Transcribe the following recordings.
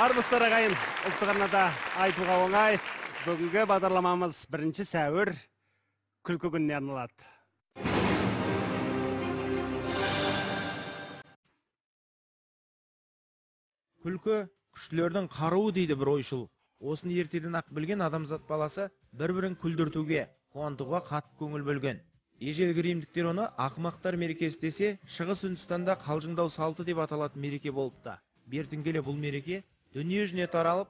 Армысыздар ағайын, ұлттық арнада айтуға оңай. Бүгінгі бағдарламамыз 1 сәуір күлкі күніне арналады. Күлкі күштілердің қаруы дейді бір ойшыл. Осыны ертеден ақ білген адамзат баласы бір-бірін күлдіртуге, қуантуға қатты көңіл бөлген. Ежелгі римдіктер оны ақымақтар мерекесі десе, Шығыс Үндістанда қалжыңдау салты деп аталатын мереке болыпты. Бертін келе бұл мереке дүние жүзіне таралып,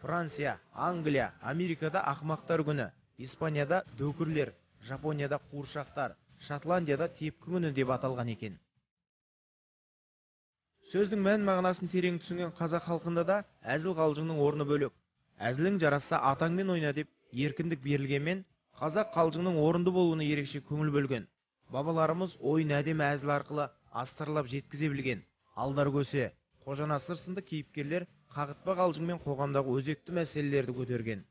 Франция, Англия, Америкада ақымақтар күні, Испанияда дөкірлер, Жапонияда қуыршақтар, Шотландияда тепкі күні деп аталған екен. Сөздің мән мағынасын терең түсінген қазақ халқында да әзіл қалжыңның орны бөлек. Әзілің жарасса атаңмен ойна деп еркіндік берілгенмен, қазақ қалжыңның орынды болуына ерекше көңіл бөлген. Бабаларымыз ойын әдемі әзіл арқылы астарлап жеткізе білген. Алдар Көсе, Қожанасыр сынды кейіпкерлер қағытпа қалжыңмен қоғамдағы өзекті мәселелерді көтерген.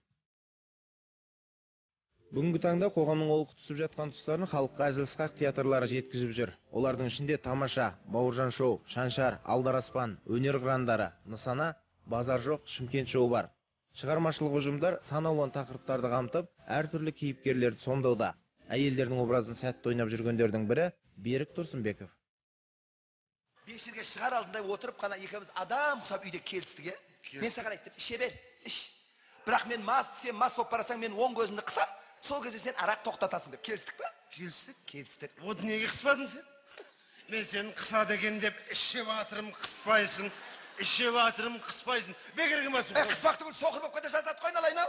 Бүгінгі таңда қоғамның олқы түсіп жатқан тұстарын халыққа әзіл-сықақ театрлары жеткізіп жүр. Олардың ішінде Тамаша, Бауыржан шоу, Шаншар, Алдараспан, Өнер қырандары, Нысана, Базар жоқ, Шымкент шоу бар. Шығармашылық ұжымдар сан алуан тақырыптарды қамтып, әртүрлі кейіпкерлерді сомдауда. Әйелдердің образын сәтті ойнап жүргендердің бірі Берік Тұрсынбеков. Бешірге шығар алдында отырып қана екеуміз адам құсап үйде келістік, е? Мен саған айттым, іше бер, іш. Бірақ мен мас, сен мас болып барасаң, мен оң көзімді қысам, сол кезде сен арақ тоқтатасың деп келістік пе? Келістік. Келістік. Вот неге қыспадың сен? Мен сені қысады екен деп ішіп жатырмын, қыспайсың. Ішіп жатырмын, қыспайсың. Бекерге мас болып. Қыспақ түгіл, соқыр болып кете жаздады қой, айналайын ау.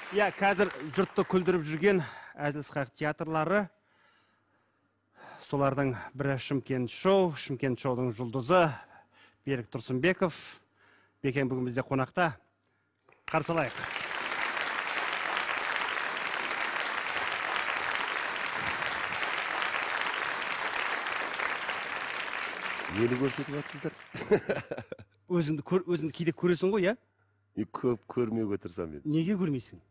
Иә, қазір жұртты күлдіріп жүрген әзіл-сықақ театрлары, солардың бірі Шымкент шоу, Шымкент шоудың жұлдызы Берік Тұрсынбеков. Бекен бүгін бізде қонақта. Қарсы алайық. Нені көрсетіп жатсыздар? Өзіңді кейде көресің ғой, иә? Көп көрмеуге тырысамын мен. Неге көрмейсің?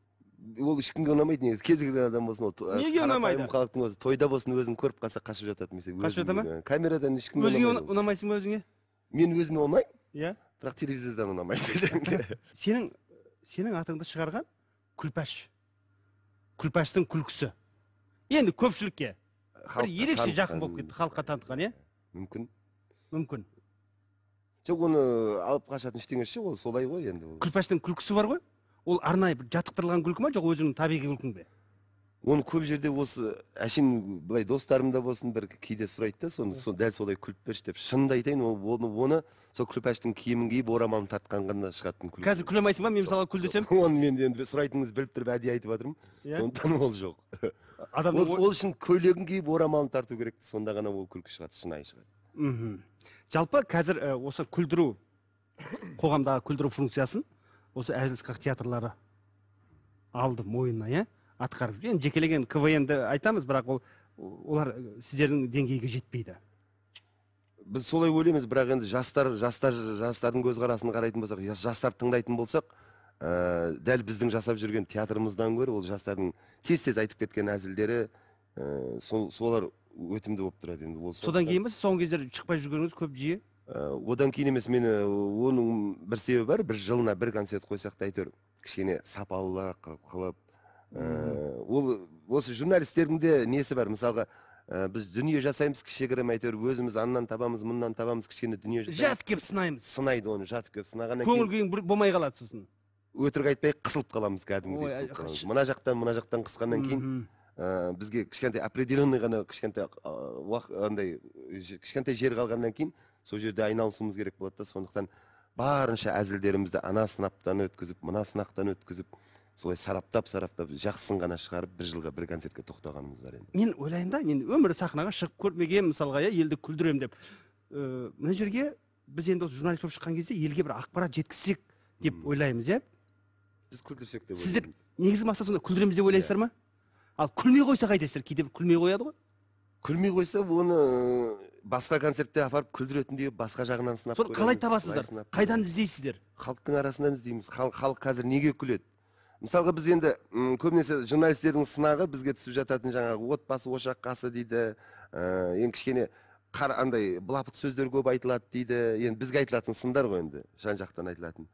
Ол ешкімге ұнамайды негізі. Кез келген адам болсын, ол неге ұнамайды? Халықтың өзі тойда болсын, өзін көріп қалса қашып жатады. Қашып жата ма? Камерадан ешкімге ұнамайды. Өзіңе ұнамайсың ба өзіңе? Мен өзіме ұнаймын. Иә. Бірақ телевизордан ұнамайды. Сенің атыңды шығарған Күлпәш. Күлпәштің күлкісі. Енді көпшілікке бір ерекше жақын болып кетті, халыққа танытқан, иә? Мүмкін. Мүмкін. Жоқ, оны алып қашатын ештеңесі жоқ, ол солай ғой енді. Күлпәштің күлкісі бар ғой. Ол арнайы бір жаттықтырылған күлкі ма, жоқ өзіңнің табиғи күлкің бе? Оны көп жерде осы әшейін былай достарым да болсын бір кейде сұрайды да, соны дәл солай күліп берші деп. Шынымды айтайын, оны сол Күлпәштің киімін киіп орамалын тартқан ғана шығатын күлкі. Қазір күле алмайсың ба? Мен мысалға күл десем? Оны мен енді сұрайтыныңызды біліп тұрып әдейі айтып жатырмын. Сондықтан ол жоқ. Ол үшін көйлегін киіп орамалын тарту керек, сонда ғана ол күлкі шығады, шынайы шығады. Жалпы қазір осы күлдіру, қоғамдағы күлдіру функциясын осы әзіл-сықақ театрлары алды мойнына, иә? Атқарып жүр. Енді жекелеген КВН-ді айтамыз, бірақ олар сіздердің деңгейге жетпейді. Біз солай ойлаймыз, бірақ енді жастардың көзқарасын қарайтын болсақ, жастарды тыңдайтын болсақ, дәл біздің жасап жүрген театрымыздан гөрі ол жастардың тез-тез айтып кеткен әзілдері, солар өтімді болып тұрады енді. Содан кейін бе соңғы кездері шықпай жүргеніңіз көп жиі? Одан кейін емес, мен оның бір себебі бар, бір жылына бір концерт қойсақ та әйтеуір кішкене сапалырақ қылып, ол осы журналистердің де несі бар, мысалға біз дүние жасаймыз, кішігірім әйтеуір өзіміз аннан табамыз, мыннан табамыз, кішкене дүние жасаймыз. Жатып кеп сынаймыз. Сынайды оны, жатып кеп сынағаннан кейін көңіл күйің болмай қалады сосын. Өтірік айтпай қысылып қаламыз, кәдімгідей қысылып қаламыз. Мына жақтан, мына жақтан қысқаннан кейін бізге кішкентай определенный ғана кішкентай андай кішкентай жер қалғаннан кейін сол жерде айналысуымыз керек болады да. Сондықтан барынша әзілдерімізді ана сынаптан өткізіп, мына сынақтан өткізіп, солай сараптап-сараптап жақсысын ғана шығарып, бір жылға бір концертке тоқтағанымыз бар енді. Мен ойлаймын да, мен өмірі сахнаға шығып көрмеген, мысалға, иә, елді күлдірем деп. Мына жерге біз енді осы журналист болып шыққан кезде елге бір ақпарат жеткізсек деп ойлаймыз, иә? Біз күлдірсек деп ойлаймыз. Сіздер негізгі мақсат сонда күлдіреміз деп ойлайсыздар ма? Ал күлмей қойса қайтесіздер? Кейде бір күлмей қояды ғой. Күлмей қойса, оны басқа концертте апарып күлдіретіндей басқа жағынан сынап көреміз. Қалай табасыздар? Қайдан іздейсіздер? Халықтың арасынан іздейміз. Халық қазір неге күледі? Мысалға біз енді көбінесе журналистердің сынағы бізге түсіп жататын жаңағы отбасы ошақ қасы дейді, енді кішкене андай былапыт сөздер көп айтылады дейді. Енді бізге айтылатын сындар ғой енді, жан-жақтан айтылатын.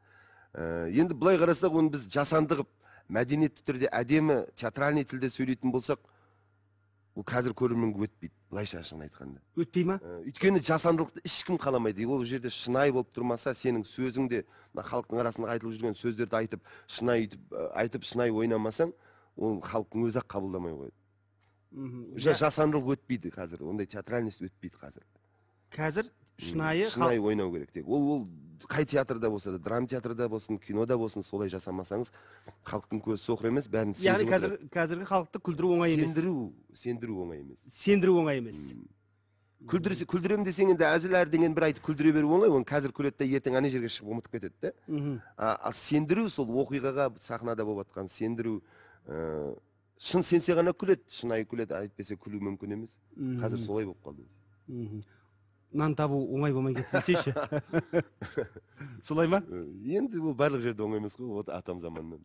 Енді былай қарасақ, оны біз жасанды қылып, мәдениетті түрде әдемі театральный тілде сөйлейтін болсақ, ол қазір көрерменге өтпейді, былайша ашығын айтқанда. Өтпей ма? Өйткені жасандылықты ешкім қаламайды. Ол жерде шынайы болып тұрмаса, сенің сөзің де мына халықтың арасында айтылып жүрген сөздерді айтып, шынайы айтып, шынайы ойнамасаң, ол халықтың өзі ақ қабылдамай қояды. Жасандылық өтпейді қазір, ондай театральность өтпейді қазір. Қазір шынайы шынайы ойнау керек тек. Ол қай театрда болса да, драма театрда болсын, кинода болсын, солай жасамасаңыз, халықтың көзі соқыр емес, бәрін сезіп отырады. Яғни қазіргі халықты күлдіру оңай емес. Сендіру оңай емес. Сендіру оңай емес. Күлдірем десең енді әзіл әрдеңені бір айтып күлдіре беру оңай, оны қазір күледі де ертең ана жерге шығып ұмытып кетеді де. Ал сендіру сол оқиғаға сахнада болып жатқан сендіру, шын сенсе ғана күледі, шынайы күледі, әйтпесе күлу мүмкін емес. Қазір солай болып қалды. Нан табу оңай болмай кетті десейші. Солай ма? Енді ол барлық жерде оңай емес қой, ол атам заманнан.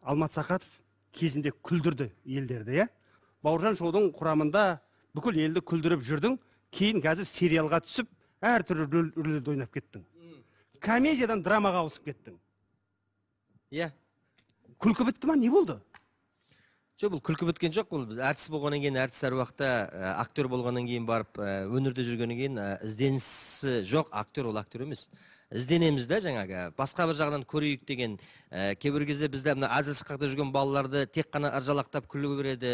Алмат Сақатов кезінде күлдірді елдерді, иә? Бауыржан шоудың құрамында бүкіл елді күлдіріп жүрдің, кейін қазір сериалға түсіп, әртүрлі рөлдерді ойнап кеттің. Комедиядан драмаға ауысып кеттің. Иә. Күлкі бітті ма, не болды? Жоқ, бұл күлкі біткен жоқ, бұл біз әртіс болғаннан кейін, әртіс әр уақытта актер болғаннан кейін барып, өнерде жүргеннен кейін ізденісі жоқ, актер ол актер емес. Ізденеміз да жаңағы, басқа бір жағынан көрейік деген, кейбір кезде бізде мына әзіл сықақта жүрген балаларды тек қана ыржалақтап күліп береді,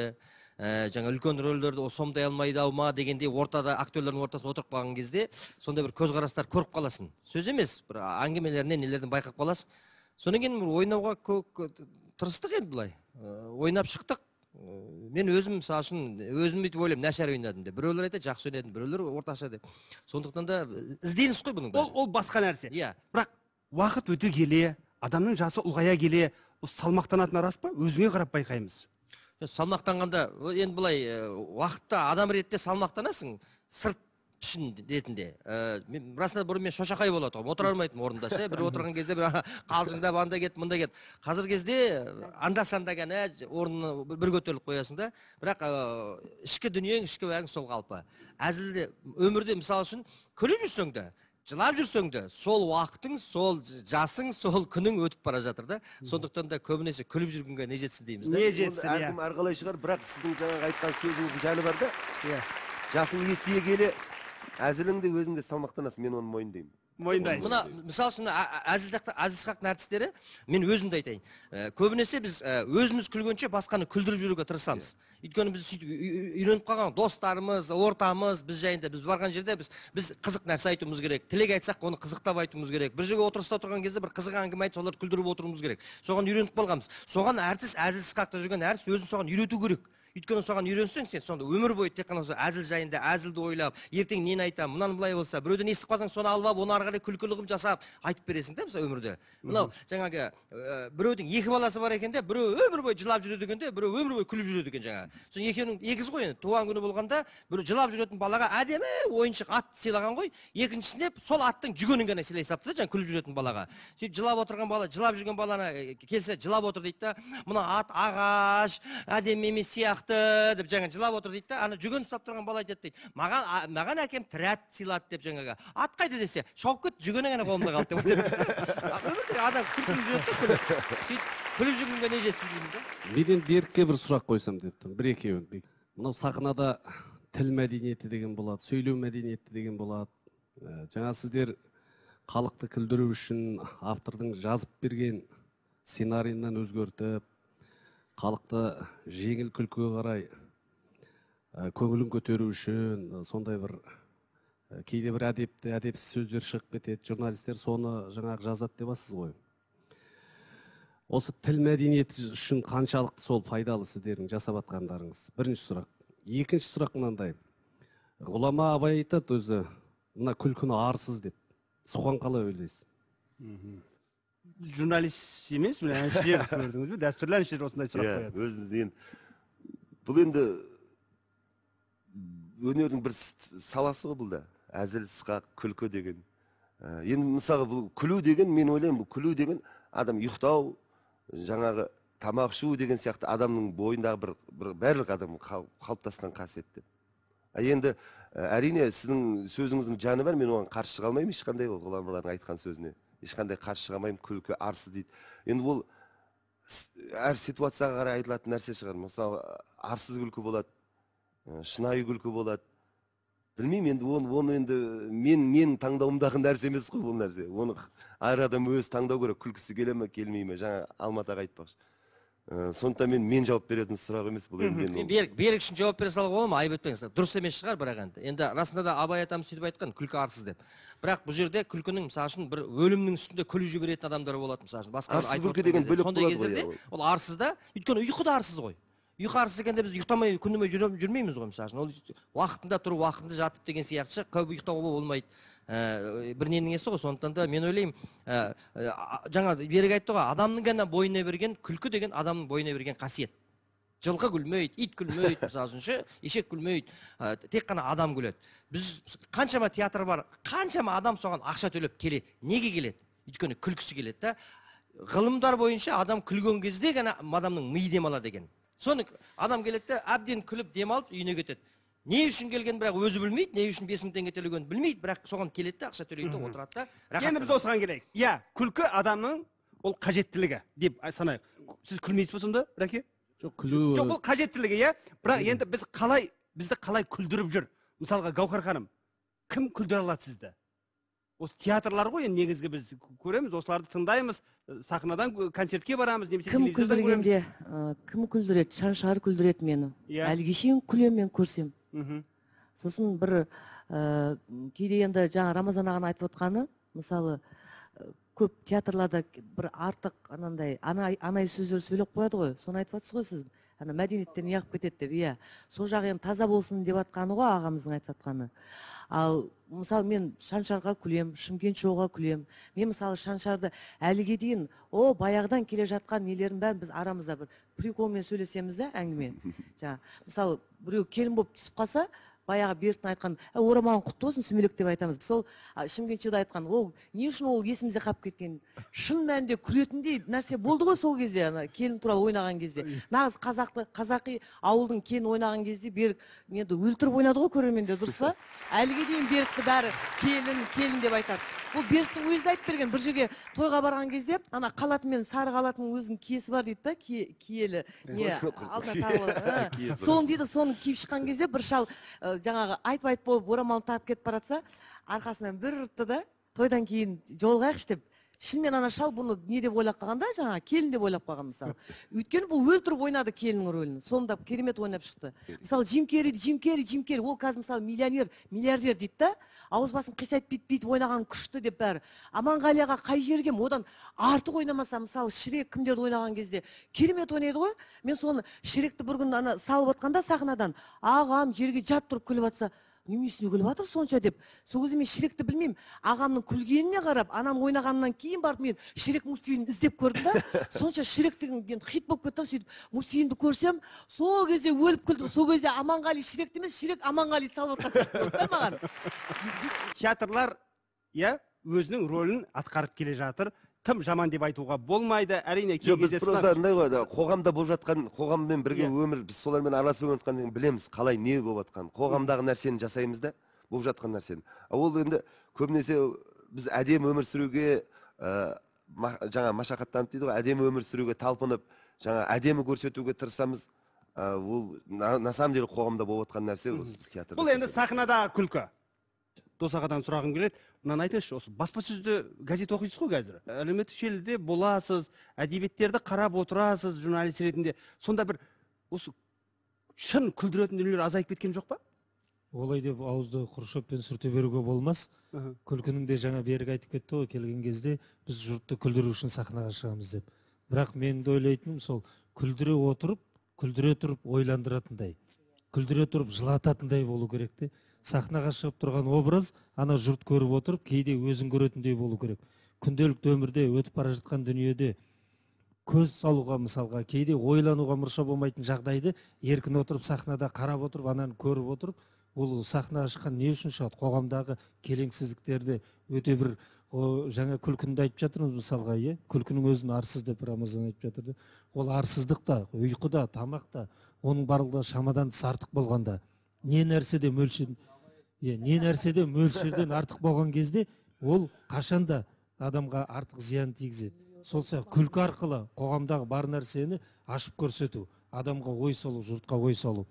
жаңа үлкен рөлдерді сомдай алмайды ау ма дегендей ортада, актерлердің ортасында отырып қалған кезде сондай бір көзқарастар көріп қаласың. Сөз емес, бір әңгімелерінен нелерден байқап қаласың. Содан кейін ойнауға тырыстық енді былай. Ойнап шықтық. Мен өзім, мысалы үшін, өзім бүйтіп ойлаймын, нашар ойнадым деп. Біреулер айтады, жақсы ойнадым, біреулер орташа деп. Сондықтан да ізденіс қой бұның бәрі. Ол басқа нәрсе. Иә. Бірақ уақыт өте келе, адамның жасы ұлғая келе, салмақтанатыны рас па? Өзіңе қарап байқаймыз. Салмақтанғанда, енді былай, уақытта адам ретінде салмақтанасың, сырт пішін ретінде. Расында бұрын мен шошақай болатұғым, отыра алмайтынмын орнымда ше. Бір отырған кезде бір қалжыңдап анда кет, мында кет. Қазіргі кезде анда-санда ғана орнына бір көтеріліп қоясың да. Бірақ ішкі дүниең, ішкі бәрің сол қалпы. Әзілде, өмірде мысалы үшін күліп жүрсең де, жылап жүрсең де, сол уақытың, сол жасың, сол күнің өтіп бара жатыр да. Сондықтан да көбінесе күліп жүргенге не жетсін дейміз да. Не жетсін, иә. Әркім әрқалай шығар, бірақ сіздің жаңағы айтқан сөзіңіздің жаны бар да. Иә. Жасың есейе келе әзіліңді өзің де салмақтанасың, мен оны мойындаймын. Мойындайсыз. Мына, мысалы үшін, әзіл сықақтың әртістері, мен өзімді айтайын. Көбінесе біз өзіміз күлгенше басқаны күлдіріп жүруге тырысамыз. Өйткені біз сөйтіп үйреніп қалған достарымыз, ортамыз, біз жайында, біз барған жерде біз қызық нәрсе айтуымыз керек. Тілек айтсақ, оны қызықтап айтуымыз керек. Бір жерге отырыста тұрған кезде бір қызық әңгіме айтып, соларды күлдіріп отыруымыз керек. Соған үйреніп қалғанбыз. Соған әртіс, әзіл сықақта жүрген әртіс өзін соған үйрету керек. Өйткені соған үйренсең, сен сонда өмір бойы тек қана осы әзіл жайында әзілді ойлап, ертең нені айтамын, мынаны былай болса, біреуден естіп қалсаң, соны алып алып, оны ары қарай күлкілі қылып жасап айтып бересің де, мысалы өмірде. Мынау жаңағы біреудің екі баласы бар екен де, біреу өмір бойы жылап жүреді екен де, біреу өмір бойы күліп жүреді екен жаңағы. Сосын екеуінің егіз ғой енді, туған күні болғанда біреу жылап жүретін балаға әдемі ойыншық ат сыйлаған ғой, екіншісіне сол аттың жүгенін ғана сыйлай салыпты да, жаңағы күліп жүретін балаға. Сөйтіп жылап отырған бала, жылап жүрген баланы келсе жылап отыр дейді да, мына ат ағаш, әдемі емес сияқты деп жаңа жылап отыр дейді да, ана жүген ұстап тұрған бала айтады дейді, маған әкем тірі ат сыйлады деп жаңағы. Ат қайда десе, шауып кетті, жүгені ғана қолымда қалды деп айтады. Өмірде адам күліп жүреді де, күліп. Сөйтіп күліп жүргенге не жетсін дейміз да. Мен Берікке бір сұрақ қойсам деп тұрмын, бір екеуін. Мынау сахнада тіл мәдениеті деген болады, сөйлеу мәдениеті деген болады. Жаңа сіздер халықты күлдіру үшін автордың жазып берген сценарийінен өзгертіп, халықты жеңіл күлкіге қарай көңілін көтеру үшін сондай бір кейде бір әдепті, әдепсіз сөздер шығып кетеді. Журналистер соны жаңағы жазады деп асыз ғой. Осы тіл мәдениеті үшін қаншалықты сол пайдалы сіздердің жасап жатқандарыңыз? Бірінші сұрақ. Екінші сұрақ мынандай. Ғұлама Абай айтады өзі, мына күлкіні арсыз деп. Соған қалай ойлайсыз? Журналист емес, міне әншілер көрдіңіз бе? Дәстүрлі әншілер осындай сұрақ қояды. Өзімізді енді бұл енді өнердің бір саласы ғой бұл да. Әзіл, сықақ, күлкі деген. Енді мысалы бұл күлу деген, мен ойлаймын, бұл күлу деген адам ұйықтау, жаңағы тамақ ішу деген сияқты адамның бойындағы бір барлық адам қалыптасқан қасиет деп. Енді әрине сіздің сөзіңіздің жаны бар, мен оған қарсы шыға алмаймын ешқандай, ғұламалардың айтқан сөзіне ешқандай қарсы шыға алмаймын. Күлкі арсыз дейді. Енді ол әр ситуацияға қарай айтылатын нәрсе шығар. Мысалы, арсыз күлкі болады, шынайы күлкі болады. Білмеймін енді оны енді мен таңдауымдағы нәрсе емес қой бұл нәрсе. Оны әр адам өзі таңдау керек, күлкісі келе ме, келмей ме. Жаңа Алмат аға айтпақшы. Сондықтан мен жауап беретін сұрақ емес бұл енді. Мен Берік үшін жауап бере салуға бола ма? Айып етпеңіз. Дұрыс емес шығар, бірақ енді. Енді расында да Абай атамыз сөйтіп айтқан, күлкі арсыз деп. Бірақ бұл жерде күлкінің, мысалы үшін, бір өлімнің үстінде күліп жіберетін адамдар болады, мысалы үшін. Басқа арсыз күлкі деген бөлек болады ғой. Сондай кездерде ол арсыз да, өйткені ұйқы да арсыз ғой. Ұйқы арсыз екенде біз ұйықтамай күні бойы жүрмейміз ғой, мысалы үшін. Ол уақытында тұрып, уақытында жатып деген сияқты көп ұйықтауға болмайды. Бір ненің несі ғой, сондықтан да мен ойлаймын, жаңа Берік айтты ғой, адамның ғана бойына берген күлкі деген адамның бойына берген қасиет. Жылқы күлмейді, ит күлмейді, мысалы үшін, ешек күлмейді, тек қана адам күледі. Біз қаншама театр бар, қаншама адам соған ақша төлеп келеді. Неге келеді? Өйткені күлкісі келеді да. Ғылымдар бойынша адам күлген кезде ғана адамның миы демалады екен. Соны адам келеді де, әбден күліп демалып үйіне кетеді. Не үшін келген бірақ өзі білмейді, не үшін 5000 теңге төлегенін білмейді, бірақ соған келеді де, ақша төлейді де, отырады да. Енді біз осыған келейік. Иә, күлкі адамның ол қажеттілігі деп санайық. Сіз күлмейсіз бе сонда, Рәке? Жоқ, күлу. Жоқ, ол қажеттілігі, иә. Бірақ енді біз қалай, бізді қалай күлдіріп жүр? Мысалға, Гаухар ханым, кім күлдіре алады сізді? Осы театрлар ғой, енді негізгі біз көреміз, осыларды тыңдаймыз, сахнадан концертке барамыз, немесе кім телевизордан көреміз. Күлдіргенде, кім күлдіреді? Шаншар күлдіреді мені. Әліге шейін күлемін мен көрсем. Сосын бір кейде енді жаңа Рамазан ағаның айтып отқаны, мысалы, көп театрларда бір артық анандай анай сөздер сөйлеп қояды ғой, соны айтып жатсыз ғой сіз, ана мәдениеттен неғып кетеді деп, иә. Сол жағы енді таза болсын деп жатқаны ғой ағамыздың айтып жатқаны. Ал мысалы мен Шаншарға күлем, Шымкент шоуға күлем. Мен мысалы Шаншарды әліге дейін, о баяғыдан келе жатқан нелердің бәрін біз арамызда бір приколмен сөйлесеміз да, әңгіме. Жаңа, мысалы, біреу келін болып түсіп қалса, баяғы Беріктің айтқан, орамалың құтты болсын, сүмелек деп айтамыз. Сол Шымкент шоуда айтқан, ол не үшін ол есімізде қалып кеткен? Шын мәнінде күлетіндей нәрсе болды ғой сол кезде, ана келін туралы ойнаған кезде. Нағыз қазақи ауылдың келін ойнаған кезде Берік енді өлтіріп ойнады ғой көрермендер, дұрыс па? Әліге дейін Берікті бәрі келін, келін деп айтады. Бұл Беріктің өзі айтып берген, бір жерге тойға барған кезде, ана қалатымен, сары қалатының өзінің киесі бар дейді да, киелі, не, алдына тағып алады. Соны дейді, соны киіп шыққан кезде бір шал жаңағы айтып-айтып болып орамалын тағып кетіп баратса, арқасынан бір ұрыпты да, тойдан кейін жолығайықшы деп. Шынымен ана шал бұны не деп ойлап қалған да, жаңа келін деп ойлап қалған мысалы. Өйткені бұл өлтіріп ойнады келіннің рөлін, сомдап керемет ойнап шықты. Мысалы, Джим Керри, Джим Керри, Джим Керри, ол қазір мысалы миллионер, миллиардер дейді да, ауыз басын қисайтып бүйтіп ойнаған күшті деп бәрі. Аманғали аға қай жерге, одан артық ойнамаса, мысалы, Шрек кімдерді ойнаған кезде керемет ойнайды ғой. Мен соны Шректі бір күні ана салып отқанда сахнадан, ағам жерге жат тұрып күліп жатса, немесіне күліп жатыр сонша деп. Сол кезде мен Шректі білмеймін. Ағамның күлгеніне қарап, анам ойнағаннан кейін барып мен Шрек мультфильмін іздеп көрдім да. Сонша Шрек деген енді хит болып кетті, сөйтіп мультфильмді көрсем, сол кезде өліп күлдім. Сол кезде Аманғали Шректі емес, Шрек Аманғалиді салып жатқан сияқты болды да маған. Театрлар, иә, өзінің рөлін атқарып келе жатыр. Тым жаман деп айтуға болмайды. Әрине, кей кезде біз просто андай ғой, қоғамда болып жатқан, қоғаммен бірге өмір, біз солармен араласып өмір жатқанын білеміз, қалай не болып жатқанын. Қоғамдағы нәрсені жасаймыз да, болып жатқан нәрсені. Ол енді көбінесе біз әдемі өмір сүруге, жаңа машақаттанып дейді ғой, әдемі өмір сүруге талпынып, жаңа әдемі көрсетуге тырысамыз. Ол на самом деле қоғамда болып жатқан нәрсе, біз театрда. Бұл енді сахнада күлкі. Дос ағадан сұрағым келеді. Мынаны айтыңызшы, осы баспасөзде газет оқисыз ғой қазір. Әлеуметтік желіде боласыз, әдебиеттерді қарап отырасыз журналист ретінде. Сонда бір осы шын күлдіретін дүниелер азайып кеткен жоқ па? Олай деп ауызды құршоппен сүрте беруге болмас. Күлкінің де жаңа Берік айтып кетті ғой, келген кезде біз жұртты күлдіру үшін сахнаға шығамыз деп. Бірақ мен де ойлайтыным сол, күлдіре отырып, күлдіре тұрып ойландыратындай, күлдіре тұрып жылататындай болу керек те. Сахнаға шығып тұрған образ ана жұрт көріп отырып, кейде өзін көретіндей болу керек. Күнделікті өмірде өтіп бара жатқан дүниеде көз салуға, мысалға, кейде ойлануға мұрша болмайтын жағдайды еркін отырып сахнада қарап отырып, ананы көріп отырып, ол сахнаға шыққан не үшін шығады? Қоғамдағы келеңсіздіктерді, өте бір Жаңа күлкіні де айтып жатырмыз мысалға, иә? Күлкінің өзін арсыз деп Рамазан айтып жатырды. Ол арсыздық та, ұйқы да, тамақ та, оның барлығы да шамадан тыс артық болғанда, не нәрседе мөлшерден, не нәрседе мөлшерден артық болған кезде, ол қашанда адамға артық зиян тигізеді. Сол сияқты күлкі арқылы қоғамдағы бар нәрсені ашып көрсету, адамға ой салу, жұртқа ой салу.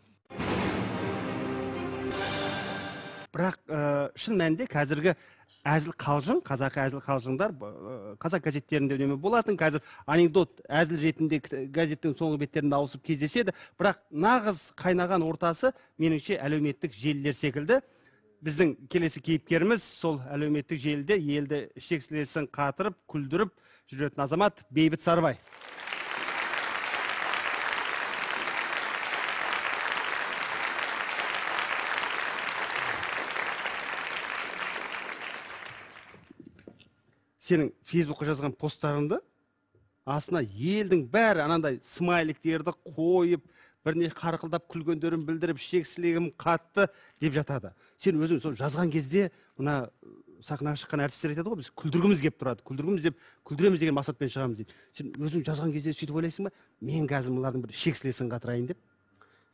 Бірақ шын мәнінде қазіргі әзіл қалжың, қазақы әзіл қалжыңдар қазақ газеттерінде үнемі болатын, қазір анекдот әзіл ретінде газеттің соңғы беттерінде ауысып кездеседі. Бірақ нағыз қайнаған ортасы меніңше әлеуметтік желілер секілді. Біздің келесі кейіпкеріміз сол әлеуметтік желіде елді ішек-сілесін қатырып, күлдіріп жүретін азамат Бейбіт Сарыбай. Сенің Фейсбукқа жазған посттарыңды астына елдің бәрі анандай смайликтерді қойып, біріне қарқылдап күлгендерін білдіріп, ішек-сілегім қатты деп жатады. Сен өзің сол жазған кезде мына сахнаға шыққан әртістер айтады ғой, біз күлдіргіміз келіп тұрады, күлдіргіміз деп, күлдіреміз деген мақсатпен шығамыз дейді. Сен өзің жазған кезде сөйтіп ойлайсың ба, мен қазір мыналардың бір ішек-сілесін қатырайын деп?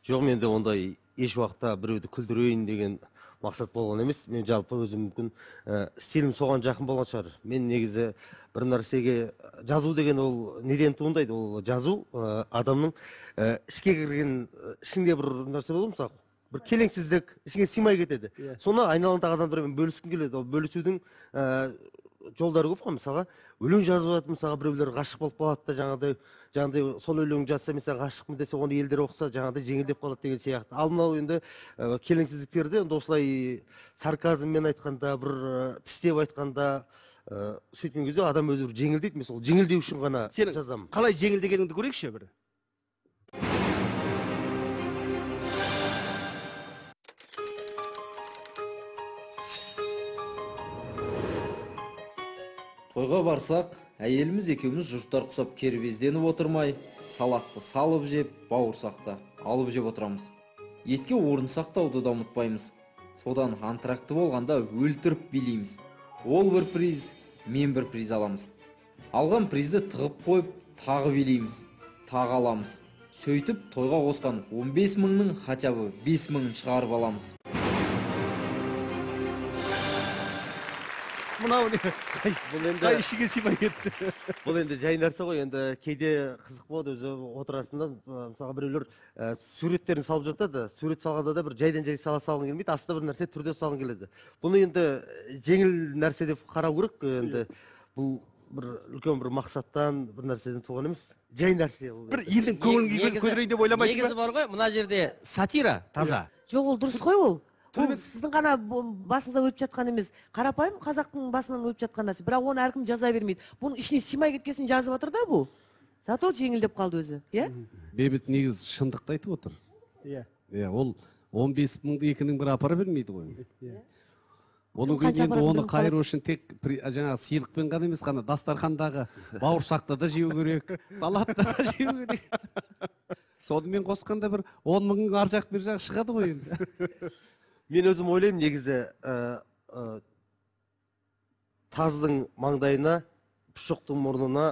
Жоқ, менде ондай еш уақытта біреуді күлдірейін деген мақсат болған емес. Мен жалпы өзім мүмкін стилім соған жақын болған шығар. Мен негізі бір нәрсеге жазу деген ол неден туындайды? Ол жазу адамның ішке кірген, ішінде бір нәрсе болады, мысалы, бір келеңсіздік ішіңе сыймай кетеді. Соны айналаңдағы адамдармен бөліскің келеді. Ол бөлісудің жолдары көп қой. Мысалға, өлең жазып алады, мысалға, біреулер ғашық болып қалады да, жаңағыдай сол өлең жазса, мен саған ғашықпын десе, оны елдер оқыса, жаңағыдай жеңілдеп қалады деген сияқты. Ал мынау енді келеңсіздіктерді енді осылай сарказммен айтқанда, бір тістеп айтқанда, сөйткен кезде адам өзі бір жеңілдейді. Мен сол жеңілдеу үшін ғана жазамын. Қалай жеңілдегеніңді көрейікші бір. Тойға барсақ, әйеліміз екеуміз жұрттар құсап кербезденіп отырмай, салатты салып жеп, бауырсақты алып жеп отырамыз. Етке орын сақтауды да ұмытпаймыз. Содан антракты болғанда өлтіріп билейміз. Ол бір приз, мен бір приз аламыз. Алған призді тығып қойып, тағы билейміз, тағы аламыз. Сөйтіп тойға қосқан 15 мыңның хотя бы 5 мыңын шығарып аламыз. Мынау не? Бұл енді қай ішіге сыймай кетті. Бұл енді жай нәрсе ғой. Енді кейде қызық болады, өзі отырасың да, мысалға біреулер суреттерін салып жатады. Сурет салғанда да бір жайдан жай сала салғың келмейді, астына бір нәрсе түрде салғың келеді. Бұны енді жеңіл нәрсе деп қарау керек. Енді бұл бір үлкен бір мақсаттан, бір нәрседен туған емес, жай нәрсе ол. Бір елдің көңілін көтерейін деп ойламайсың ба? Негізі бар ғой, мына жерде сатира таза. Жоқ, ол дұрыс қой ол. Ол сіздің ғана басыңыздан өтіп жатқан емес, қарапайым қазақтың басынан өтіп жатқан нәрсе. Бірақ оны әркім жаза бермейді. Бұның ішіне сыймай кеткесін жазып жатыр да бұл. Зато жеңілдеп қалды өзі, иә? Бейбіт негізі шындықты айтып отыр. Иә. Иә, ол 15 мыңды екінің бірі апара бермейді ғой. Иә. Оның енді оны қайыру үшін тек жаңағы сыйлықпен ғана емес, қана дастархандағы бауырсақты да жеу керек, салатты да жеу керек. Сонымен қосқанда бір 10 мыңның ар жақ бер жағы шығады ғой енді. Мен өзім ойлаймын, негізі таздың маңдайына, пұшықтың мұрнына,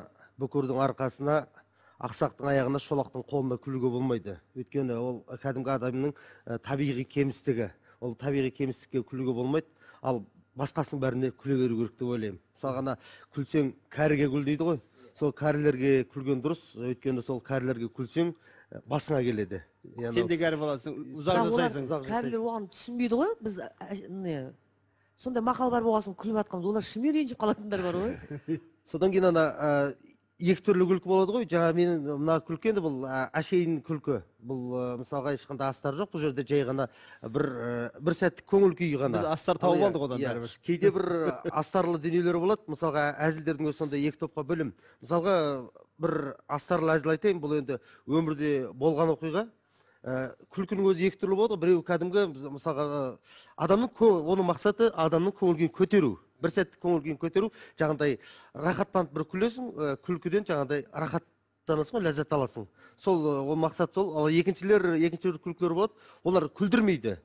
бүкірдің арқасына, ақсақтың аяғына, шолақтың қолына күлуге болмайды. Өйткені ол кәдімгі адамның табиғи кемістігі. Ол табиғи кемістікке күлуге болмайды. Ал басқасының бәріне күле беру керек деп ойлаймын. Мысалға, ана күлсең кәріге күл дейді ғой. Сол кәрілерге күлген дұрыс, өйткені сол кәрілерге күлсең басыңа келеді. Сен де кәрі боласың, ұзақ жасайсың. Кәрілер оған түсінбейді ғой. Біз сондай мақал бар болған соң күліп жатқанбыз. Олар шынымен ренжіп қалатындар бар ғой. Содан кейін ана екі түрлі күлкі болады ғой. Жаңа менің мына күлкі енді бұл әшейін күлкі. Бұл мысалға ешқандай астар жоқ. Бұл жерде жай ғана бір сәттік көңіл күй ғана. Біз астар тауып алдық одан бәрібір. Кейде бір астарлы дүниелер болады. Мысалға әзілдердің өзі сондай екі топқа бөлім. Мысалға бір астарлы әзіл айтайын, бұл енді өмірде болған оқиға. Күлкінің өзі екі түрлі болады. Біреуі кәдімгі, мысалға, адамның оның мақсаты адамның көңіл күйін көтеру. Бір сәттік көңіл күйін көтеру, жаңағыдай рахаттанып бір күлесің, күлкіден жаңағыдай рахаттанасың ғой, ләззат аласың. Сол ол мақсат сол. Ал екінші бір күлкілер болады, олар күлдірмейді.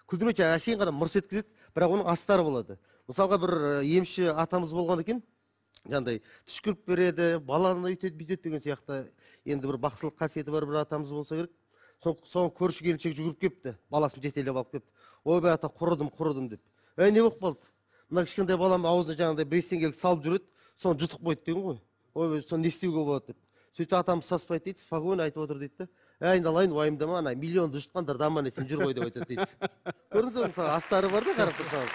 Күлдірмейді, жаңағы әшейін ғана мырс еткізеді, бірақ оның астары болады. Мысалға бір емші атамыз болған екен, жаңағыдай түшкіріп береді, баланы өйтеді, бүйтеді деген сияқты. Енді бір бақсылық қасиеті бар бір атамыз болса керек. Соны көрші келіншек жүгіріп кепті, баласын жетелеп алып кепті. Ойбай ата, құрыдым деп. Әй, не болып қалды? Мына кішкентай балам аузына жаңағыдай 5 теңгелік салып жүреді, соны жұтып қойды деген ғой. Ойбай, соны не істеуге болады деп. Сөйтсе атамыз саспайды дейді, спокойно айтып отыр дейді. Әй, айналайын, уайымдама, ана миллионды жұтқандар да аман есен жүр ғой деп айтады дейді. Көрдіңіз бе, мысалы, астары бар да қарап тұрсаңыз.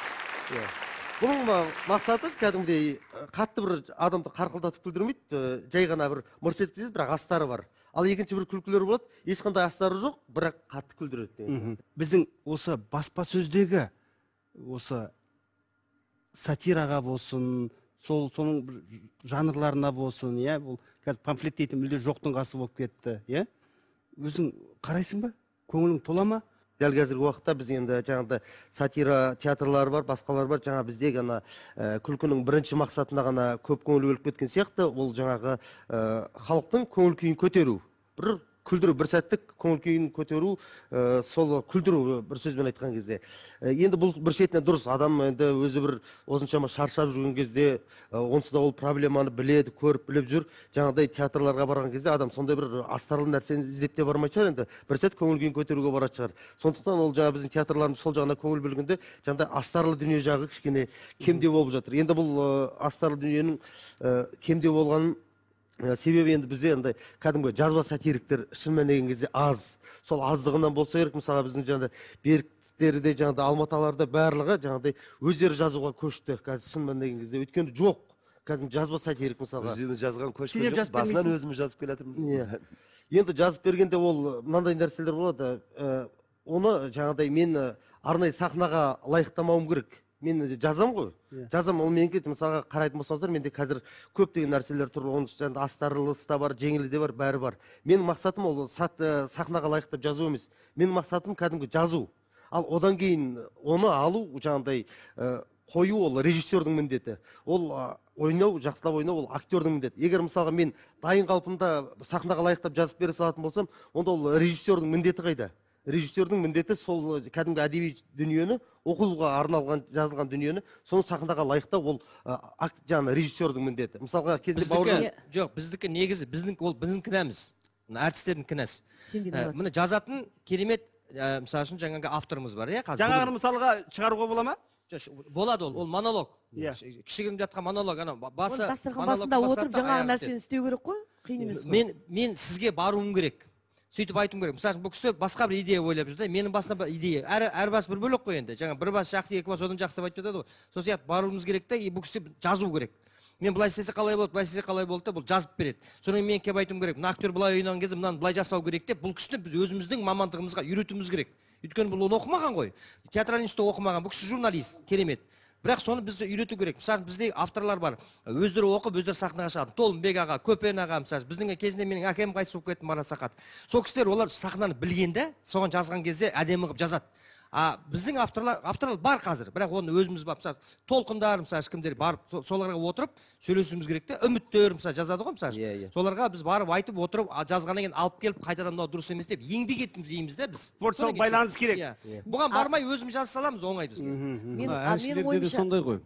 Бұның мақсаты кәдімгідей қатты бір адамды қарқылдатып күлдірмейді, жай ғана бір мырс еткізеді, бірақ астары бар. Ал екінші бір күлкілер болады, ешқандай астары жоқ, бірақ қатты күлдіреді деген. Біздің осы баспасөздегі осы сатираға болсын, соның бір жанрларына болсын, иә, бұл қазір памфлет дейтін мүлде жоқтың қасы болып кетті, иә? Өзің қарайсың ба? Көңілің тола ма? Дәл қазіргі уақытта біз енді жаңағыдай сатира театрлары бар, басқалар бар, жаңа біздегі ана күлкінің бірінші мақсатына ғана көп көңіл бөліп кеткен сияқты, ол жаңағы халықтың көңіл күйін көтеру, бір күлдіру, бір сәттік көңіл күйін көтеру, сол күлдіру бір сөзбен айтқан кезде. Енді бұл бір шетінен дұрыс, адам енді өзі бір осыншама шаршап жүрген кезде, онсыз да ол проблеманы біледі, көріп біліп жүр. Жаңағыдай театрларға барған кезде адам сондай бір астарлы нәрсені іздеп те бармайтын шығар, енді бір сәт көңіл күйін көтеруге баратын шығар. Сондықтан ол жаңа біздің театрларымыз сол жағына көңіл бөлгенде жаңағыдай астарлы дүние жағы кішкене кемде болып жатыр. Енді бұл астарлы дүниенің кемде болғанын себебі енді бізде андай кәдімгі жазба сатириктер шын мәніне келген кезде аз. Сол аздығынан болса керек, мысалға біздің жаңағыдай Беріктері де, жаңағыдай Алматаларда барлығы жаңағыдай өздері жазуға көшті қазір шын мәніне келген кезде. Өйткені жоқ кәдімгі жазба сатирик мысалға. Өзіміз жазған көшкен жоқ, басынан өзіміз жазып келе жатырмыз. Енді жазып бергенде ол мынандай нәрселер болады. Оны жаңағыдай мен арнайы сахнаға лайықтамауым керек. Мен жазам ғой, жазам, ол менікі, мысалға қарайтын болсаңыздар, менде қазір көптеген нәрселер тұр, оның ішінде астарлысы да бар, жеңілі де бар, бәрі бар. Менің мақсатым ол сахнаға лайықтап жазу емес. Менің мақсатым кәдімгі жазу. Ал одан кейін оны алу, жаңағыдай қою ол режиссердің міндеті. Ол ойнау, жақсылап ойнау ол актердің міндеті. Егер мысалға мен дайын қалпында сахнаға лайықтап жазып бере салатын болсам, онда ол режиссердің міндеті қайда? Режиссердің міндеті сол кәдімгі әдеби дүниені, оқылуға арналған жазылған дүниені, соны сахнаға лайықтау ол жаңағы режиссердің міндеті. Мысалға кезінде Бауыржан жоқ, біздікі негізі біздің ол біздің кінәміз. Мына әртістердің кінәсі. Міне жазатын керемет, мысалы үшін жаңағы авторымыз бар, иә, қазір. Жаңағыны мысалға шығаруға бола ма? Болады ол, ол монолог. Кішігірім жатқан монолог, ана басы дастархан басында отырып жаңағы нәрсені істеу керек қой, қиын емес қой. Мен сізге баруым керек. Сөйтіп айтуым керек. Мысалы үшін бұл кісі басқа бір идея ойлап жүр да, менің басымда бір идея. Әр бас бір бөлек қой енді. Жаңа бір бас жақсы, екі бас одан жақсы деп айтып жатады ғой. Сол сияқты баруымыз керек та, бұл кісі жазу керек. Мен былай істесе қалай болады, былай істесе қалай болады деп бұл жазып береді. Содан кейін мен келіп айтуым керек. Мына актер былай ойнаған кезде мынаны былай жасау керек деп, бұл кісіні біз өзіміздің мамандығымызға үйретуіміз керек. Өйткені бұл оны оқымаған ғой. Театральный институтта оқымаған, бұл кісі журналист, керемет. Бірақ соны бізді үйрету керек. Мысалы, бізде авторлар бар. Өздері оқып, өздері сахнаға шығады. Толымбек аға, Көпен аға, мысалы, біздің кезінде менің әкем қайтыс болып кетті, Марат Сақатов. Сол кісілер олар сахнаны білгенде, соған жазған кезде әдемі қылып жазады. А біздің авторлар бар қазір, бірақ оны өзіміз бар, мысалы, Толқындар, мысалы, кімдер барып соларға отырып сөйлесуіміз керек те, Үміттер, мысалы, жазады ғой, мысалы. Соларға біз барып айтып отырып, жазғаннан кейін алып келіп қайтадан мынау дұрыс емес деп еңбек еттіміз дейміз де біз. Творчестволық байланыс керек. Бұған бармай өзіміз жаза саламыз, оңай бізге. Әншілерде де сондай ғой.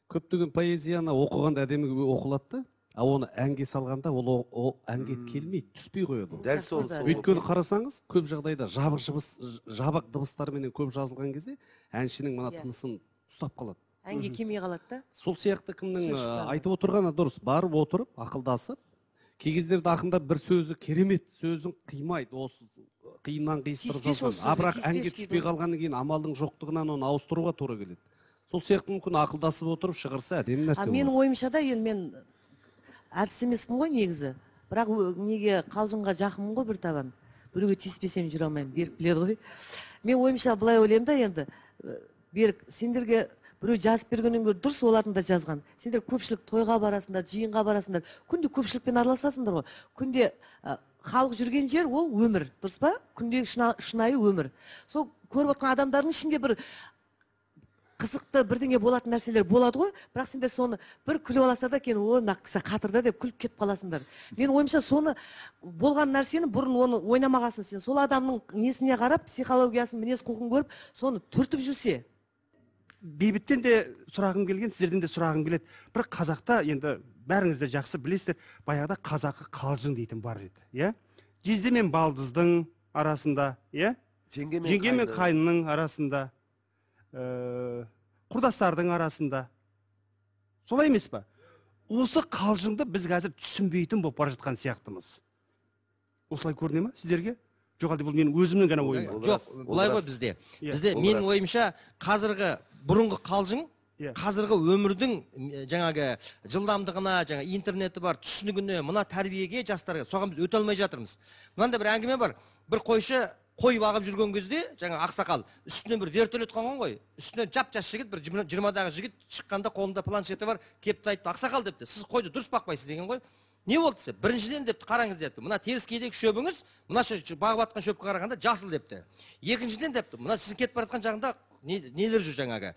Көптеген поэзияны оқығанда әдемі оқылады да, а оны әнге салғанда ол әнге келмейді, түспей қояды. Дәл сол. Өйткені қарасаңыз, көп жағдайда жабық дыбыстарменен көп жазылған кезде әншінің мына тынысын ұстап қалады. Әнге келмей қалады да. Сол сияқты кімнің айтып отырғаны дұрыс, барып отырып, ақылдасып, кей кездерде ақындар бір сөзі керемет, сөзін қимайды, осы қиыннан қиыстырып жазған. А бірақ әнге түспей қалғаннан кейін амалдың жоқтығынан оны ауыстыруға тура келеді. Сол сияқты мүмкін ақылдасып отырып шығарса әдемі нәрсе болады. Менің ойымша да енді мен әртіс емеспін ғой негізі. Бірақ неге қалжыңға жақынмын ғой бір табан. Біреуге тиіспесем жүре алмаймын, Берік біледі ғой. Мен ойымша былай ойлаймын да енді, Берік, сендерге біреу жазып бергеннен гөрі дұрыс олардың да жазған. Сендер көпшілік тойға барасыңдар, жиынға барасыңдар. Күнде көпшілікпен араласасыңдар ғой. Күнде халық жүрген жер ол өмір, дұрыс па? Күндегі шынайы өмір. Сол көріп отқан адамдардың ішінде бір қызықты бірдеңе болатын нәрселер болады ғой, бірақ сендер соны бір күліп аласыңдар да, кейін ой мына кісі қатырды деп күліп кетіп қаласыңдар. Мен ойымша соны болған нәрсені бұрын оны ойнамағасын сен сол адамның несіне қарап, психологиясын, мінез құлқын көріп, соны түртіп жүрсе. Бейбіттен де сұрағым келген, сіздерден де сұрағым келеді. Бірақ қазақта енді бәріңіз де жақсы білесіздер, баяғыда қазақы қалжың дейтін бар еді, иә? Жезде мен балдыздың арасында, иә? Жеңге мен қайынның арасында, құрдастардың арасында. Солай емес па? Осы қалжыңды біз қазір түсінбейтін болып бара жатқан сияқтымыз. Осылай көріне ма сіздерге? Жоқ, әлде бұл менің өзімнің ғана ойым ба? Жоқ, былай ғой бізде. Бізде менің ойымша қазіргі бұрынғы қалжың, қазіргі өмірдің жаңағы жылдамдығына, жаңа интернеті бар, түсінігіне, мына тәрбиеге, жастарға соған біз өте алмай жатырмыз. Мынандай бір әңгіме бар. Бір қойшы қой бағып жүрген кезде, жаңа ақсақал, үстінен бір вертолет қонған ғой. Үстінен жап-жас жігіт, бір 20-дағы жігіт шыққанда қолында планшеті бар, келіп айтты, ақсақал депті, сіз қойды дұрыс бақпайсыз деген ғой. Не болды десе, біріншіден депті, қараңыз депті, мына теріскейдегі шөбіңіз, мына бағып атқан шөпке қарағанда жасыл депті. Екіншіден депті, мына сіздің кетіп бара жатқан жағында нелер жүр жаңағы,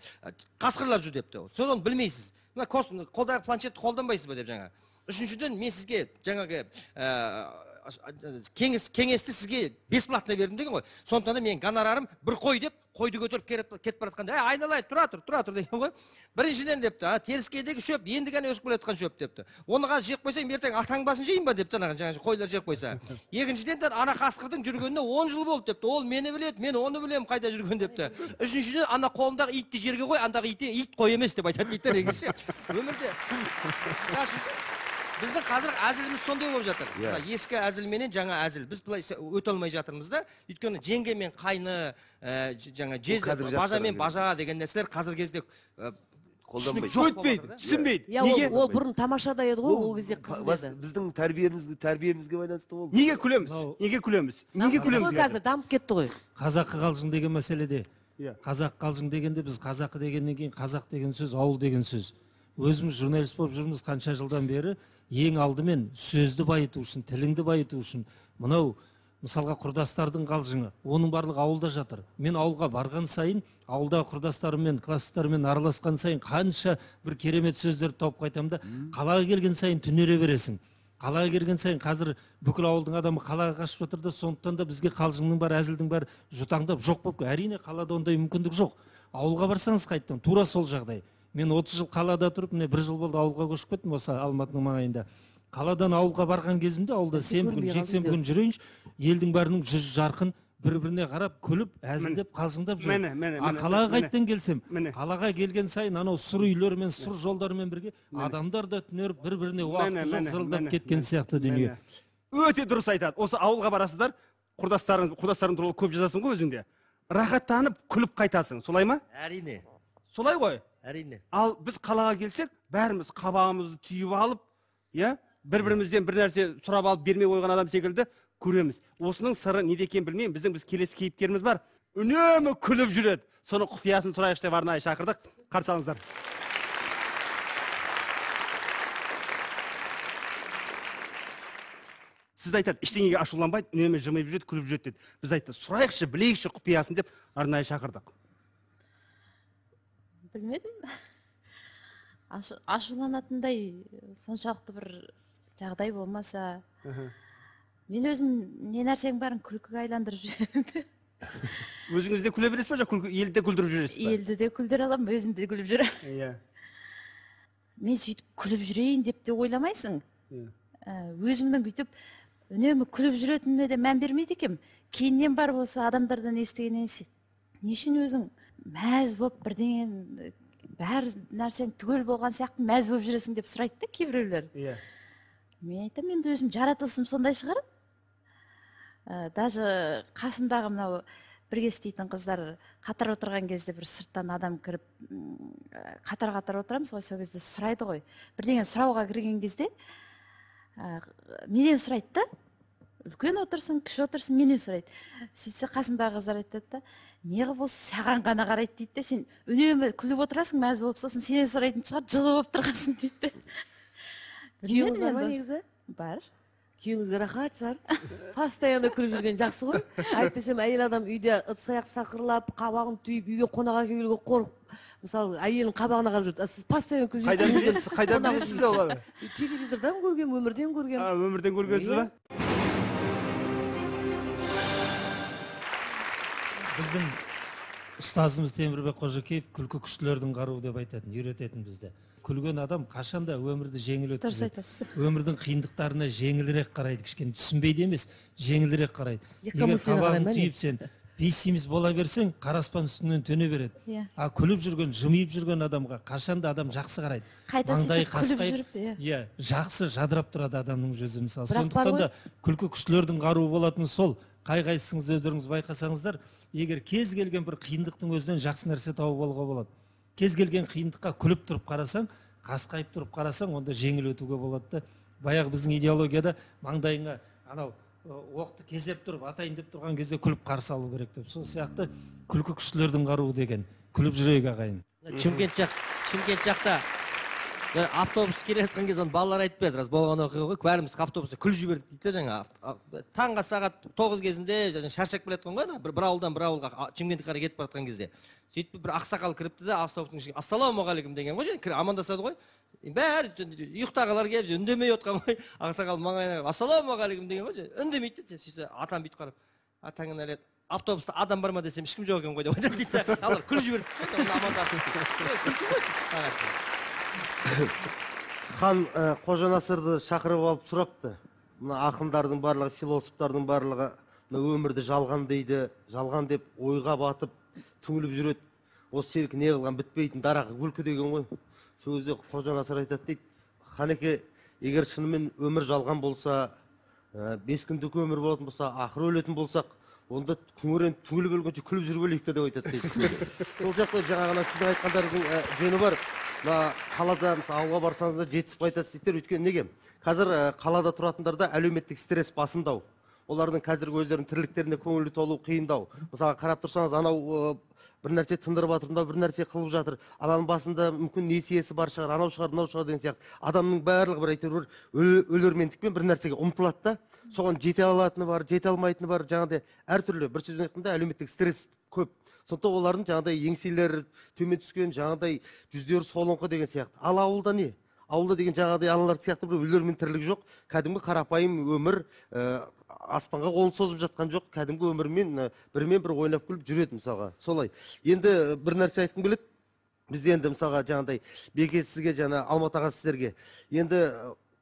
қасқырлар жүр депті. Соны білмейсіз. Мына қолдағы планшетті қолданбайсыз ба деп жаңа. Үшіншіден, мен сізге жаңағы кеңесті сізге бесплатно бердім деген ғой. Сондықтан да менің гонорарым бір қой деп, қойды көтеріп кетіп бара жатқанда, әй, айналайын, тұра тұр, тұра тұр деген ғой. Біріншіден депті, теріскейдегі шөп енді ғана өсіп келе жатқан шөп депті. Оны қазір жеп қойсаң, ертең атаң басын жейін ба депті, анаған жаңағы қойлар жеп қойса. Екіншіден, ана қасқырдың жүргеніне 10 жыл болды депті. Ол мені біледі, мен оны білемін қайда жүрген депті. Үшіншіден, ана қолындағы итті жерге қой, андағы ит ит қой емес деп айтады дейді негізі. Өмірде біздің қазір әзіліміз сондай болып жатыр. Ескі әзіл менен жаңа әзіл. Біз былай өте алмай жатырмыз да. Өйткені жеңге мен қайны, жаңа жезде, бажа мен бажа деген нәрселер қазіргі кезде түсінік жоқ өтпейді, түсінбейді. Неге? Ол бұрын тамашада еді ғой, ол кезде қызық еді. Біздің тәрбиемізге байланысты ол. Неге күлеміз? Неге күлеміз? Неге күлеміз? Қазір дамып кетті ғой. Қазақы қалжың деген мәселеде. Қазақ қалжың дегенде біз қазақы дегеннен кейін қазақ деген сөз ауыл деген сөз. Өзіміз журналист болып жүрміз қанша жылдан бері. Ең алдымен сөзді байыту үшін, тіліңді байыту үшін, мынау мысалға құрдастардың қалжыңы, оның барлығы ауылда жатыр. Мен ауылға барған сайын, ауылдағы құрдастарыммен, кластастарыммен араласқан сайын қанша бір керемет сөздерді тауып қайтамын да, қалаға келген сайын түнере бересің. Қалаға келген сайын қазір бүкіл ауылдың адамы қалаға қашып жатыр да, сондықтан да бізге қалжыңның бәрі, әзілдің бәрі жұтаңдап жоқ болып. Әрине қалада ондай мүмкіндік жоқ. Ауылға барсаңыз қайттан тура сол жағдай. Мен 30 жыл қалада тұрып, міне бір жыл болды ауылға көшіп кеттім осы Алматының маңайында. Қаладан ауылға барған кезімде ауылда сенбі күн, жексенбі күн жүрейінші, елдің бәрінің жүзі жарқын, бір-біріне қарап, күліп, әзілдеп, қалжыңдап жүр. А қалаға қайттан келсем, қалаға келген сайын анау сұр үйлермен, сұр жолдармен бірге адамдар да түнеріп, бір-біріне уақыты жоқ зырылдап кеткен сияқты дүние. Өте дұрыс айтады. Осы ауылға барасыздар, құрдастарың туралы көп жазасың ғой өзіңде. Рахаттанып күліп қайтасың, солай ма? Әрине. Солай ғой? Әрине. Ал біз қалаға келсек, бәріміз қабағымызды түйіп алып, бір-бірімізден бір нәрсе сұрап алып бермей қойған адам секілді көреміз. Осының сыры неде екенін білмеймін. Біздің келесі кейіпкеріміз бар. Үнемі күліп жүреді. Соның құпиясын сұрайықшы деп арнайы шақырдық. Қарсы алыңыздар. Сізді айтады, ештеңеге ашуланбайды, үнемі жымиып жүреді, күліп жүреді деді. Біз айтты, сұрайықшы, білейікші құпиясын деп арнайы шақырдық. Білмедім. Ашуланатындай соншалықты бір жағдай болмаса, мен өзім не нәрсенің бәрін күлкіге айландырып жүремін. Өзіңіз де күле бересіз бе, жоқ елді де күлдіріп жүресіз бе? Елді де күлдіре аламын, өзім де күліп жүремін. Иә. Мен сөйтіп күліп жүрейін деп те ойламайсың. Өзімнің бүйтіп үнемі күліп жүретініме де мән бермейді екенмін. Кейіннен барып осы адамдардан естігеннен не үшін өзің мәз болып бірдеңе, бәр нәрсең түгел болған сияқты мәз болып жүресің деп сұрайды да кейбіреулер. Иә. Мен айтамын, енді өзім жаратылысым сондай шығар. Даже қасымдағы мынау бірге істейтін қыздар қатар отырған кезде бір сырттан адам кіріп, қатар-қатар отырамыз ғой, сол кезде сұрайды ғой. Бірдеңе сұрауға кірген кезде менен сұрайды да, үлкен отырсын, кіші отырсын, менен сұрайды. Сөйтсе қасымдағы қыздар айтады да, неғып осы саған ғана қарайды дейді де, сен үнемі күліп отырасың, мәз болып, сосын сенен сұрайтын шығар, жылы болып тұрғансың дейді. Күйеуіңіз бар ма негізі? Бар. Күйеуіңізге рахат шығар. Постоянно күліп жүрген жақсы ғой. Әйтпесем әйел адам үйде ыдыс аяқ сақырлап, қабағын түйіп, үйге қонаққа келуге қорқып, мысалы әйелінің қабағына қарап жүрді. Сіз постоянно күліп жүрсіз. Қайдан білесіз? Қайдан білесіз оларды? Телевизордан көргем, өмірден көргем. Өмірден көргенсіз ба? Біздің Ұстазымыз Темірбек Қожакеев күлкі күштілердің қаруы деп айтатын, үйрететін бізді. Күлген адам қашанда өмірді жеңіл өткізеді. Дұрыс айтасыз. Өмірдің қиындықтарына жеңілірек қарайды, кішкене түсінбейді емес, жеңілірек қарайды. Егер қабағын түйіп сен пессимист бола берсең, қара аспан үстіңнен төне береді. А күліп жүрген, жымиып жүрген адамға қашанда адам жақсы қарайды. Қайта сөйтіп күліп жүріп, иә, жақсы жадырап тұрады адамның жүзі мысалы. Сондықтан да күлкі күштілердің қаруы болатыны сол. Қай-қайсыңыз өздеріңіз байқасаңыздар, егер кез келген бір қиындықтың өзінен жақсы нәрсе тауып алуға болады. Кез келген қиындыққа күліп тұрып қарасаң, қасқайып тұрып қарасаң, онда жеңіл өтуге болады да. Баяғы біздің идеологияда маңдайыңа анау оқты кезеп тұрып, атайын деп тұрған кезде күліп қарсы алу керек деп. Сол сияқты күлкі күштілердің қаруы деген. Күліп жүрейік, ағайын. Шымкент жақта автобус келе жатқан кезде балалар айтып берді, рас болған оқиға ғой, бәріміз автобуста күліп жібердік дейді жаңа. Таңғы сағат 9 кезінде шаршап келе жатқан ғой, бір ауылдан бір ауылға Шымкентке қарай кетіп бара жатқан кезде. Сөйтіп бір ақсақал кіріпті де автобустың ішіне ассалаумағалейкум деген ғой, амандасады ғой. Бәрі ұйықтағылар келіп үндемей отқан ғой. Ақсақал маңайына ассалаумағалейкум деген ғой, үндемейді де. Сөйтсе атам бүйтіп қарап, атаңа нәлет, автобуста адам бар ма десем ешкім жоқ екен ғой деп айтады дейді. Алар күліп жіберді, амандасып. Күлкі ғой. Хан Қожанасырды шақырып алып сұрапты. Мына ақындардың барлығы, философтардың барлығы мына өмірді жалған дейді, жалған деп ойға батып түңіліп жүреді. Осы сенікі не қылған бітпейтін дарағы күлкі деген ғой. Сол кезде Қожанасыр айтады дейді, Ханеке, егер шынымен өмір жалған болса, 5 күндік өмір болатын болса, ақыры өлетін болсақ, онда күңіреніп түңіліп өлгенше күліп жүріп өлейік те деп айтады дейді. Сол сияқты жаңағы сіздің айтқандарыңыздың жөні бар. Мына қалада, мысалы, ауылға барсаңыз да жетісіп қайтасыз дейді. Өйткені неге? Қазір қалада тұратындарда әлеуметтік стресс басымдау. Олардың қазіргі өздерінің тірліктеріне көңілі толу қиындау. Мысалы, қарап тұрсаңыз, анау бір нәрсе тындырып жатыр, мынау бір нәрсе қылып жатыр. Ананың басында мүмкін несиесі бар шығар, анау шығар, мынау шығар деген сияқты. Адамның барлығы бір әйтеуір өлермендікпен бір нәрсеге ұмтылады да, соған жете алатыны бар, жете алмайтыны бар, жаңағыдай әртүрлі. Бір сөзбен айтқанда әлеуметтік стресс көп. Сондықтан олардың жаңағыдай еңселері төмен түскен, жаңағыдай жүздері солыңқы деген сияқты. Ал ауылда не? Ауылда деген жаңағыдай аналар сияқты бір өлермен тірлік жоқ. Кәдімгі қарапайым өмір, аспанға қолын созып жатқан жоқ. Кәдімгі өмірмен бірімен бір ойнап күліп жүреді мысалға. Солай. Енді бір нәрсе айтқым келеді. Бізде енді мысалға жаңағыдай Беке сізге, жаңа Алмат аға сіздерге. Енді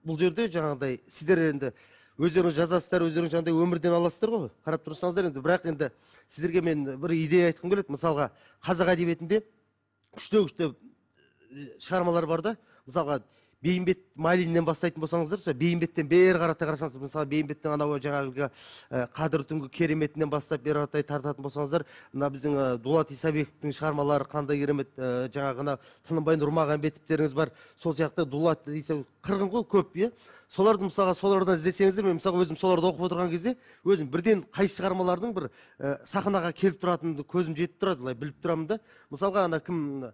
бұл жерде жаңағыдай сіздер енді өздеріңіз жазасыздар, өздеріңіз жаңағыдай өмірден аласыздар ғой. Қарап тұрсаңыздар енді, бірақ енді сіздерге мен бір идея айтқым келеді. Мысалға, қазақ әдебиетінде күшті-күшті шығармалар бар да. Мысалға, Бейімбет Майлиннен бастайтын болсаңыздар, сол Бейімбеттен бері қарата қарасаңыз, мысалы, Бейімбеттің анау жаңағы Қадір түнгі кереметінен бастап бері қаратай тартатын болсаңыздар, мына біздің Дулат Исабековтің шығармалары қандай керемет, жаңағы Тынымбай Нұрмағамбетовтеріңіз бар, сол сияқты Дулат Исабеков қырғын ғой көп, иә. Соларды мысалға солардан іздесеңіздер, мен мысалға өзім соларды оқып отырған кезде өзім бірден қай шығармалардың бір сахнаға келіп тұратынын көзім жетіп тұрады, былай біліп тұрамын да. Мысалға, ана кім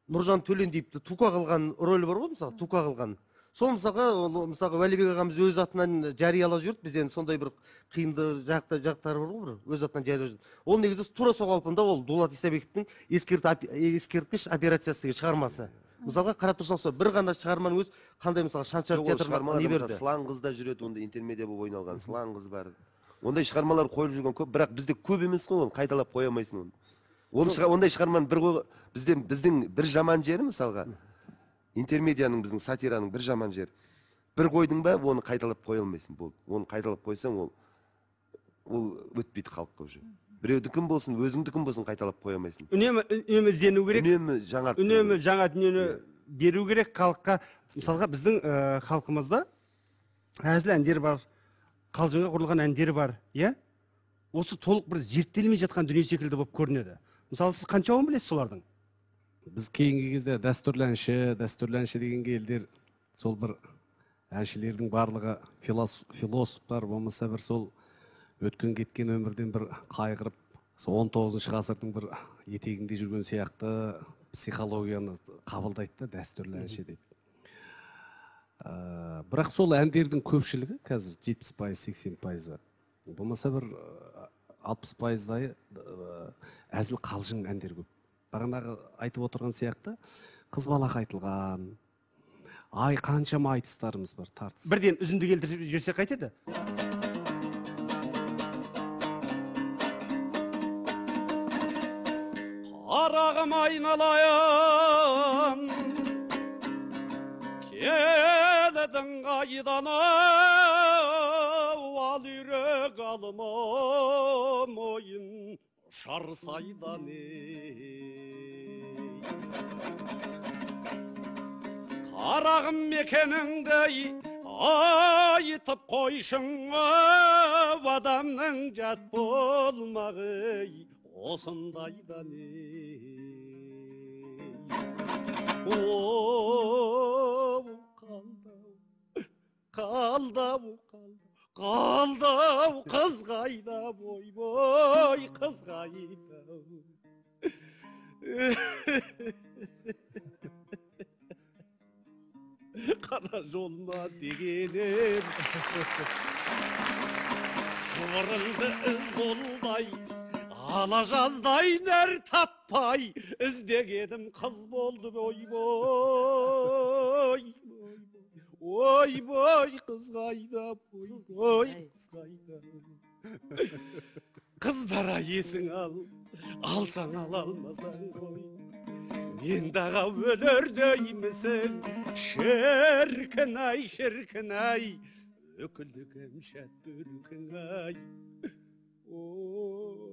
Нұржан Төлендиевті Тука қылған рөлі бар ғой, мысалы, Тука қылған. Сол мысалға, мысалға Уәлибек ағамыз өз атынан жариялап жіберді, бізде енді сондай бір қиынды жақтары бар ғой, бір өз атынан жариялап жіберді. Ол негізі тура сол қалпында ол Дулат Исабековтің ескерткіш операциясы деген шығармасы. Мысалға, қарап тұрсаң, сол бір ғана шығарманың өзі қандай, мысалы, Шаншар театрында не берді? Сылаң қыз да жүреді, онда интермедия болып ойналған Сылаң қыз бар. Ондай шығармалар қойылып жүрген көп, бірақ бізде көп емес қой, оны қайталап қоя алмайсың оны. Ондай шығарманы бір қой, біздің бір жаман жері, мысалға, интермедияның, біздің сатираның бір жаман жері. Бір қойдың ба, оны қайталап қоя алмайсың, болды. Оны қайталап қойсаң, ол өтпейді халыққа уже. Біреудікін болсын, өзіңдікін болсын қайталап қоя алмайсың. Үнемі іздену керек. Үнемі жаңа. Үнемі жаңа дүниені беру керек халыққа. Мысалға, біздің халқымызда әзіл әндер бар, қалжыңға құрылған әндер бар, иә? Осы толық бір зерттелмей жатқан дүние секілді болып көрінеді. Мысалы, сіз қаншауын білесіз солардың? Біз кейінгі кезде дәстүрлі әнші, дәстүрлі әнші дегенге елдер сол бір әншілердің барлығы философтар, болмаса бір сол өткен кеткен өмірден бір қайғырып, сол 19 ғасырдың бір етегінде жүрген сияқты психологияны қабылдайды да дәстүрлі әнші деп. Бірақ сол әндердің көпшілігі қазір 70%, 80%, болмаса бір 60%-дайы әзіл қалжың әндер көп. Бағанағы айтып отырған сияқты қыз балаға айтылған, ай қаншама айтыстарымыз бар, тартыс. Бірден үзінді келтіріп жіберсе қайтеді? Қарағым айналайын, келдің қайдан ау, ал үйрек алма мойын ұшар сайдан ей. Қарағым мекеніңді айтып қойшың, адамның жат болмағый осындайдан ей. О, қалды-ау, қалды-ау, қыз қайда, ой-бой, қыз қайда. Қара жолма дегенім, шұбырынды із болдай, ала жаздай нәр таппай, іздегенім қыз болды, ой-бой, ой-бой, қыз қайда, ой-бой, қыз қайда. Қыздара есің ал, алсаң ал, алмасаң қой. Мен даға өлердеймісің, шіркін ай, шіркін ай, өкілді кәмшат бөркің ай. Ой,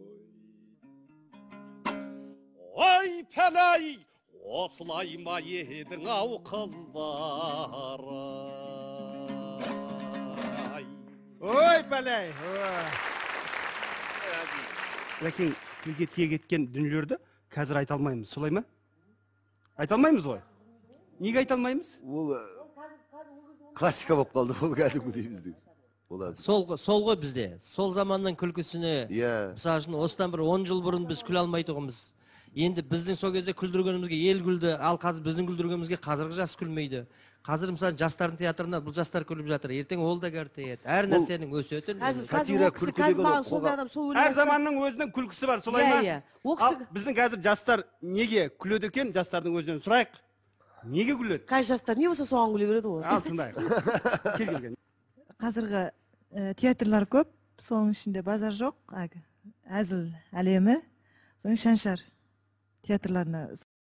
ой, пәлай, осылай ма едің ау қыздар ай. Ой, пәлай. Ләкин тілге тиек еткен дүниелерді қазір айта алмаймыз, солай ма? Айта алмаймыз ғой. Неге айта алмаймыз? Ол классика болып қалды ол кәдімгідей біздің. Сол ғой бізде. Сол заманның күлкісіне. Мысалы үшін осыдан бір 10 жыл бұрын біз күле алмайтұғынбыз. Енді біздің сол кезде күлдіргенімізге ел күлді, ал қазір біздің күлдіргенімізге қазіргі жас күлмейді. Қазір мысалы жастардың театрына бұл жастар күліп жатыр. Ертең ол да кәртейеді. Әр нәрсенің өсетін. Сатира күлкі деген ол. Әр заманның өзінің күлкісі бар, солай ма? Ал біздің қазір жастар неге күледі екен? Жастардың өзінен сұрайық. Неге күледі? Қазір жастар не болса соған күле береді ғой. Ал тыңдайық. Кел келген. Қазіргі театрлар көп, соның ішінде базар жоқ, әзіл әлемі, соның шаншар театрларына